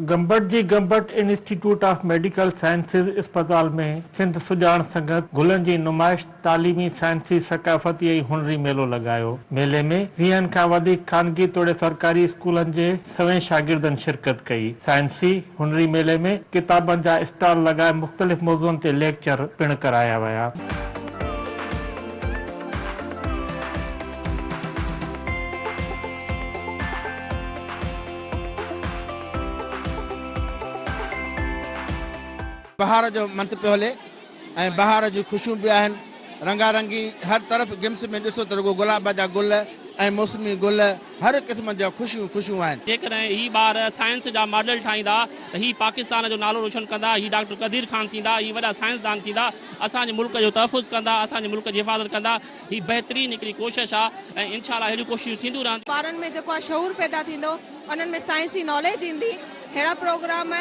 گمبٽ جي Gambat institute of medical sciences اسپتال ۾ سنڌ سڄاڻ سنگت گلن جي نمائش، تعليمي، سائنسي، ثقافتي ۽ هنري ميلو لڳايو. ميلي ۾ ويهن کان وڌيڪ خانگي توڙي سرڪاري اسڪولن جي سوين شاگردن شرڪت ڪئي. سائنسي، هنري ميلي ۾ ڪتابن جا اسٽال لڳائي مختلف موضوعن تي ليڪچر پڻ ڪرايا ويا. بهار جو منٿ پيو هلي ۽ بهار جون خوشيون به آهن رنگا رنگي هر طرف گمس ۾ ڏسو ته رڳو گلاب جا گل ۽ موسمي گل هر قسم جا خوشيون خوشيون آهن. جيڪڏهن هي ٻار سائنس جا ماڊل ٺاهيندا ته هي پاڪستان جو نالو روشن ڪندا، هي ڊاڪٽر قدير خان ٿيندا، هي وڏا سائنسدان ٿيندا، اسان جي ملڪ جو تحفظ ڪندا، اسان جي ملڪ جي حفاظت ڪندا، هي بهترين هڪڙي ڪوشش آ ۽ انشاء الله اهڙيون ڪوششون ٿينديون رهنديون. ٻارن ۾ جيڪو آ شعور پيدا ٿيندو انهن ۾ سائنسي ناليج ايندي ههڙا پروگرام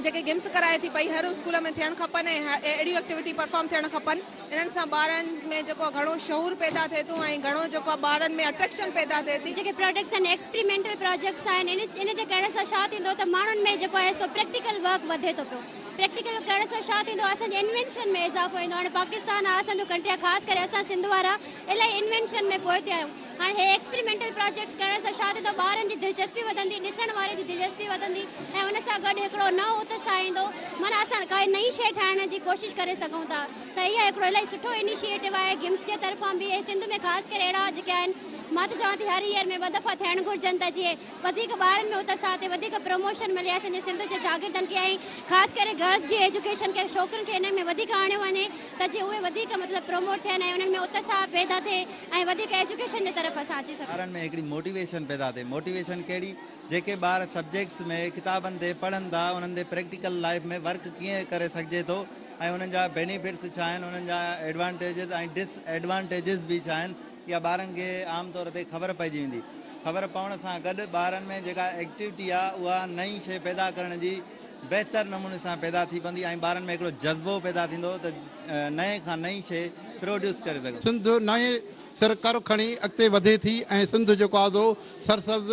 جيڪي گمس ڪرائي ٿي پئي هر اسڪول ۾ ٿيڻ کپن ۽ اهڙيون ايڪٽيوٽي پرفارم ٿيڻ کپن انهن سان ٻارن ۾ جيڪو آ گهڻو شعور پيدا ٿئي ٿو ۽ گهڻو جيڪو آ ٻارن ۾ اٽريڪشن پيدا ٿئي ٿي. جيڪي پراڊڪٽس آهن ايڪسپريمينٽل پراجيڪٽس آهن ان جي ڪرڻ سان ڇا ٿيندو ته ماڻهن ۾ جيڪو آهي سو پريڪٽيڪل ورڪ وڌي ٿو پيو. پريڪٽيڪل ڪرڻ سان ڇا ٿيندو اسان جي انوينشن ۾ اضافو ايندو هاڻي پاڪستان آ اسان جو ڪنٽري آ خاص ڪري اسان سنڌ وارا الاهي انوينشن ۾ پوئتي آهيون هاڻي هي ايڪسپريمينٽل پراجيڪٽس ڪرڻ سان ڇا ٿيندو ٻارن جي دلچسپي وڌندي ڏسڻ واري جي دلچسپي وڌندي ۽ ان سان گڏ هڪڙو نئون اتساهه ايندو معنيٰ اسان ڪائي نئين شيء ٺاهڻ جي ڪوشش ڪري سگهون ٿا ته اها هڪڙو الاهي سٺو انيشيٽو آهي گمس جي طرفان به ۽ سنڌ ۾ خاص ڪري اهڙا جيڪي آهن مان ته چوان ٿي هر ايئر ۾ ٻه دفعا ٿيڻ گهرجن ته جيئن وڌيڪ ٻارن ۾ اتساهه تي وڌيڪ پروموشن ملي اسان جي سنڌ جي شاگردن کي ۽ خاص ڪري گرلس جي ايجوڪيشن کي ڇوڪرين کي انهن ۾ وڌيڪ آڻيو وڃي ته جيئن اهي وڌيڪ مطلب پروموٽ ٿين ۽ انهن ۾ اتساهه پيدا ٿئي ۽ وڌيڪ ايجوڪيشن جي طرف اسان اچي سگهون. ٻارن ۾ هڪڙي موٽيويشن پيدا ٿئي موٽيويشن ڪهڙي جيڪي ٻار سبجيڪٽس ۾ ڪتابن تي پڙهن ٿا انهن تي پريڪٽيڪل لائيف ۾ ورڪ ڪيئن ڪري سگهجي ٿو ۽ انهن جا بينيفٽس ڇا آهن انهن جا ايڊوانٽيجز ۽ ڊس ايڊوانٽيجز به ڇا آهن اها ٻارن کي عام طور تي خبر پئجي ويندي. خبر پوڻ سان گڏ ٻارن ۾ جيڪا ايڪٽيوٽي آ اها نئين شيء پيدا ڪرڻ جي بهتر نموني سان پيدا ٿي پوندي ۽ ٻارن ۾ هڪڙو جذبو پيدا ٿيندو ته نئين کان نئين شيء پروڊيوس ڪري سگهون. سنڌ نئين سر ڪر کڻي اڳتي وڌي ٿي ۽ سنڌ جيڪو آ سو سرسبز.